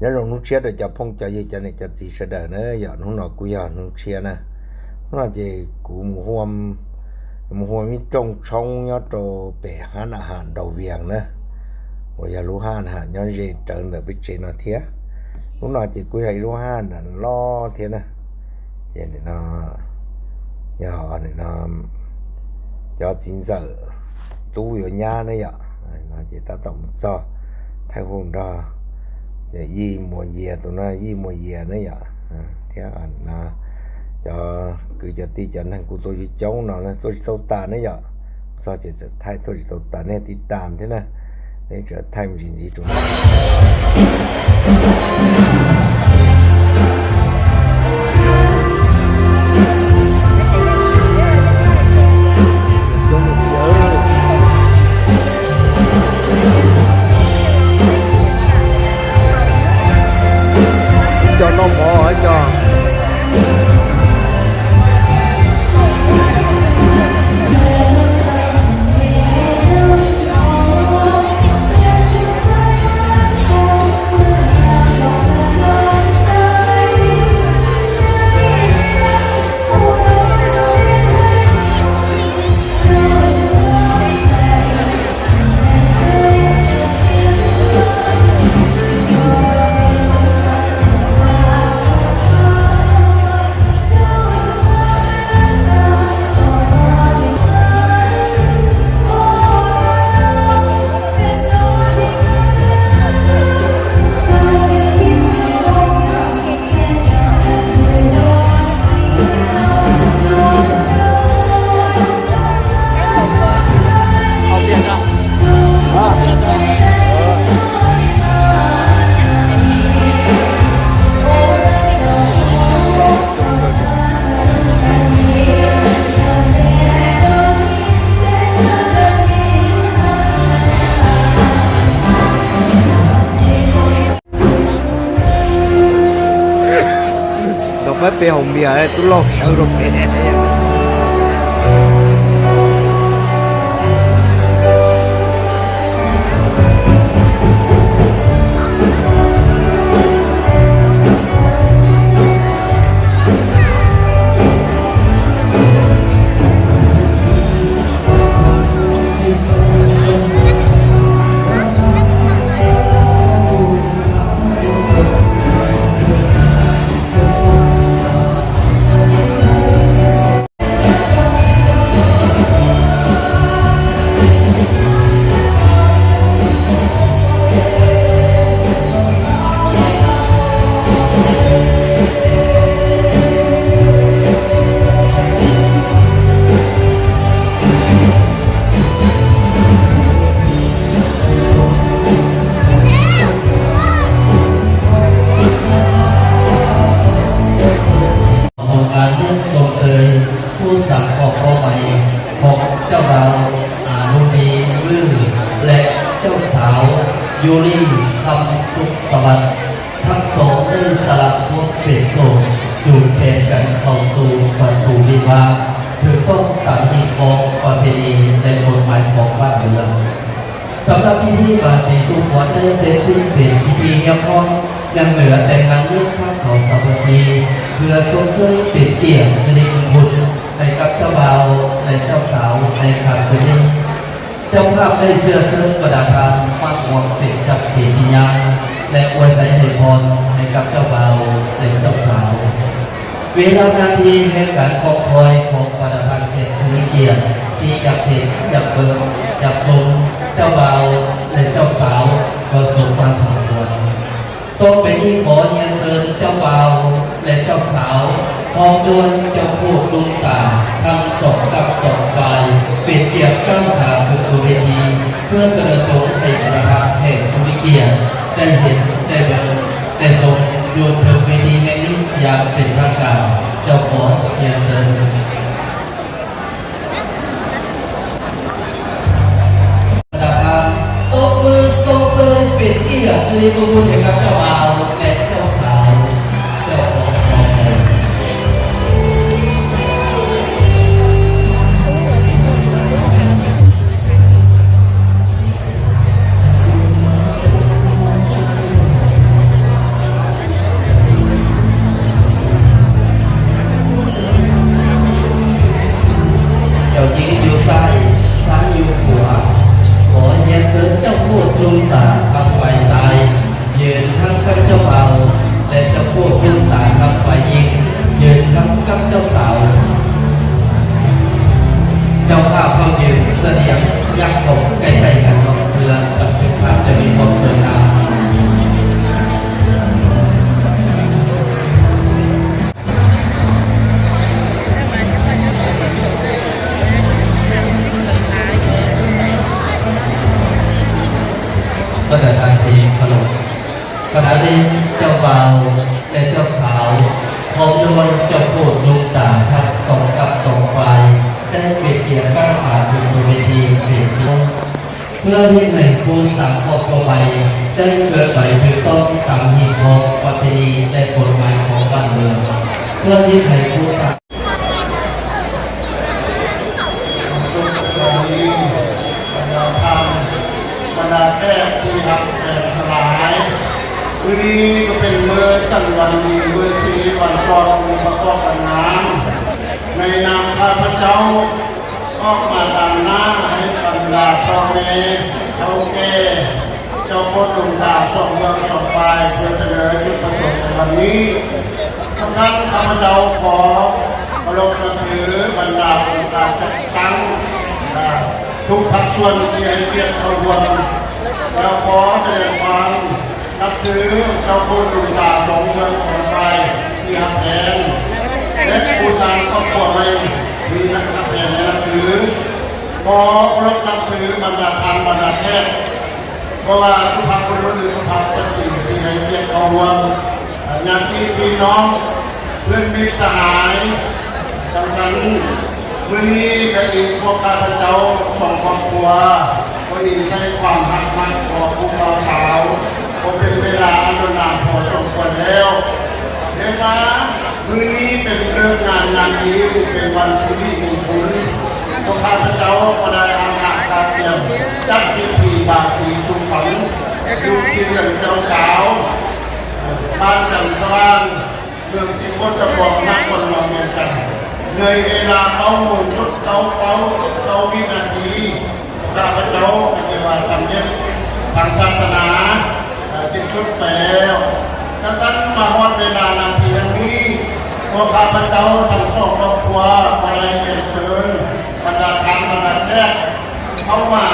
Nhớ dòng nút share để cho phong cho dư cho nên cho chị sẽ đợi nữa, giờ nút nọ cũng giờ nút share nè. Nút nọ thì cũng mù hôm, mù hôm ít trong sống nhớ trâu bể hánอาหารđầu viền nè. Ủa giờ lũ hán hả nhớ gì trở lại với chị nọ thiệt. Nút nọ thì cũng giờ lũ hán là lo thiệt nè. Chị này nó, giờ này nó, cho chính giờ tú vô nhà nữa giờ. Nó chỉ ta tổng cho. Thái Hùng đó. J ໝໍເຢຍ ໂຕນັ້ນ J ໝໍເຢຍ ນະ ຢະ ທຽວ ອັນ ນະ ຈະ ຄື ຈະຕິ ຈະ ນັ່ງ ກູ ໂຕ ຢູ່ ຈົງ ເນາະ ນະ ໂຕ ຊິ ໂຕ ຕາ ນະ ຢະ ຊອ ເຈ ເຈີ ໄທ ໂຕ ຊິ ໂຕ ຕາ ແນ່ ຕິດຕາມ ເດ້ ນະ ເອີ ເຈີ ໄທ ມັນ ຊິ ຊິ ໂຕ Cho nó mỏ hả cho. Rồi phải bê hồng bia ấy, tôi lo sợ rồi. ໂຄງການຊົມເຊີຍຜູ້ສັງເຄາະເຄາະໄໝຂອງເຈົ້າບ່າວ ອານຸດີ ວື ແລະ ເຈົ້າສາວ ຢູລີ ຄຳສຸກສະຫວັດ ທັງສອງໄດ້ສະຫຼະຄວາມເປັນໂສດ ຈູງແຂນກັນເຂົ້າສູ່ປະຕູວິວາ ຖືກຕ້ອງຕາມຮີດຄອງປະເພນີ ແລະ ກົດໝາຍຂອງບ້ານເມືອງ. ສຳລັບພິທີບາສີສູ່ຂວັນໄດ້ເສັດສິ້ນເປັນພິທີຮຽບຮ້ອຍ, ຍັງເຫຼືອແຕ່ງານລ້ຽງພາເຂົາສາມັກຄີ ເພື່ອຊົມເຊີຍເປັນກຽດສິລິມຸງຄຸນໃຫ້ກັບເຈົ້າບ່າວ ແລະ ເຈົ້າສາວໃນຄ່ຳຄືນນີ້. ເຈົ້າພາບໄດ້ເຊື້ອເຊີນບັນດາທ່ານມາຮ່ວມເປັນສັກຂີພິຍານ ແລະ ອວຍໄຊໃຫ້ພອນໃຫ້ກັບເຈົ້າບ່າວ ແລະ ເຈົ້າສາວ. ເວລານາທີແຫ່ງການຄອງຄອຍຂອງບັນດາທ່ານແຂກຜູ້ມີກຽດທີ່ຢາກເຫັນ, ຢາກເບິ່ງ, ຢາກຊົມເຈົ້າບ່າວ ແລະ ເຈົ້າສາວກໍສົມມາພາຄວນ. ຕໍ່ໄປນີ້ຂໍຮຽນເຊີນເຈົ້າບ່າວ ແລະ ເຈົ້າສາວ ພ້ອມດ້ວຍເຈົ້າໂຄດລຸງຕາ ທັງສອງກັບສອງຝ່າຍ ເປັນກຽດກ້າວຂາຂຶ້ນສູ່ເວທີ ເພື່ອສະເໜີຕົນໃຫ້ບັນດາທ່ານແຂກຜູ້ມີກຽດໄດ້ເຫັນ, ໄດ້ເບິ່ງ, ໄດ້ຊົມຢູ່ເທິງເວທີແຫ່ງນີ້ຢ່າງເປັນທາງການ. ເຈົ້າຂໍຮຽນເຊີນ. ປະທານ ຕົບມືຊົມເຊີຍເປັນກຽດສິລິມຸງຄຸນໃຫ້ກັບເຈົ້າບ່າວ ແລະ ເຈົ້າສາວ. ເຈົ້າຂອງຂອບໃຈ. ຂະນະນີ້ເຈົ້າບ່າວ ແລະ ເຈົ້າສາວ ພ້ອມດ້ວຍເຈົ້າໂຄດລຸງຕາທັງສອງກັບສອງຝ່າຍ ໄດ້ເປັນກຽດຕັ້ງຂາຂຶ້ນສູ່ເວທີເປັນທີ່ ເພື່ອເຮັດໃຫ້ຄູ່ສ້າງຄອບຄົວໃໝ່ໄດ້ເຄື່ອນໄຫວຖືກຕ້ອງຕາມຮີດຄອງປະເພນີ ແລະ ກົດໝາຍຂອງບ້ານເມືອງ ເພື່ອເຮັດໃຫ້ຄູ່ສ້າງ ສຸກສະບາຍດີ ບັນດາທ່ານ ບັນດາແຂກທີ່ຮັກແພງທັງຫຼາຍ, ມື້ນີ້ກໍເປັນມື້ສັນວັນດີ ມື້ສິລິວັນຊອນ ມື້ປະກອບວັນງາມ. ໃນນາມຂ້າພະເຈົ້າ ອອກມາຕາມໜ້າໃຫ້ບັນດາພໍ່ແມ່ເຖົ້າແກ່ ເຈົ້າໂຄດລຸງຕາສອງເບື້ອງສອງຝ່າຍ ເພື່ອສະເໜີຈຸດປະສົງໃນວັນນີ້. ຈັ່ງຊັ້ນ ຂ້າພະເຈົ້າຂໍເຄົາລົບນັບຖືບັນດາອົງການຈັດຕັ້ງ ອາ ທຸກພາກສ່ວນທີ່ໃຫ້ກຽດເຂົ້າຮ່ວມ ແລ້ວຂໍສະແດງຄວາມ ນັບຖືເຈົ້າໂຄດລຸງຕາສອງເບື້ອງສອງຝ່າຍທີ່ຮັກແພງ ແລະ ຄູ່ສ້າງຄອບຄົວໃໝ່ທີ່ຮັກແພງ ແລະ ນັບຖື. ຂໍເຄົາລົບນັບຖືບັນດາທ່ານບັນດາແຂກ ບໍ່ວ່າສຸພາບບຸລຸດ ຫຼື ສຸພາບສະຕີທີ່ໃຫ້ກຽດເຂົ້າຮ່ວມ, ຍາດຕິພີ່ນ້ອງ ເພື່ອນມິດສະຫາຍ. ຈັ່ງຊັ້ນ ມື້ນີ້ກະອີງພວກຂ້າພະເຈົ້າສອງຄອບຄົວ ກໍອີງໃສ່ຄວາມຮັກມັກຂອງຄູ່ບ່າວສາວ ກໍເປັນເວລາອັນດົນນານພໍສົມຄວນແລ້ວ. ເຫັນວ່າມື້ນີ້ເປັນເລີກງາມຍາມດີ ເປັນວັນສິລິມຸງຄຸນ, ພວກຂ້າພະເຈົ້າກໍໄດ້ອາຫານການກຽມຈັດພິທີບາສີສູ່ຂວັນ ຢູ່ທີ່ເຮືອນເຈົ້າສາວ ບ້ານຈັນສະຫວ່າງ ເມືອງສີໂຄດຕະບອງ ນະຄອນຫຼວງວຽງຈັນ ໃນເວລາເກົ້າໂມງຈຸດເກົ້າເກົ້າຈຸດເກົ້າວິນາທີ. ຂ້າພະເຈົ້າກໍຖືວ່າສຳເລັດທາງສາສະໜາ ເອີ ສິ້ນສຸດໄປແລ້ວ. ຈັ່ງຊັ້ນ ມາຮອດເວລານາທີອັນນີ້ ພວກຂ້າພະເຈົ້າທັງສອງຄອບຄົວກໍໄດ້ຮຽນເຊີນບັນດາທ່ານບັນດາແຂກ ເຂົ້າມາ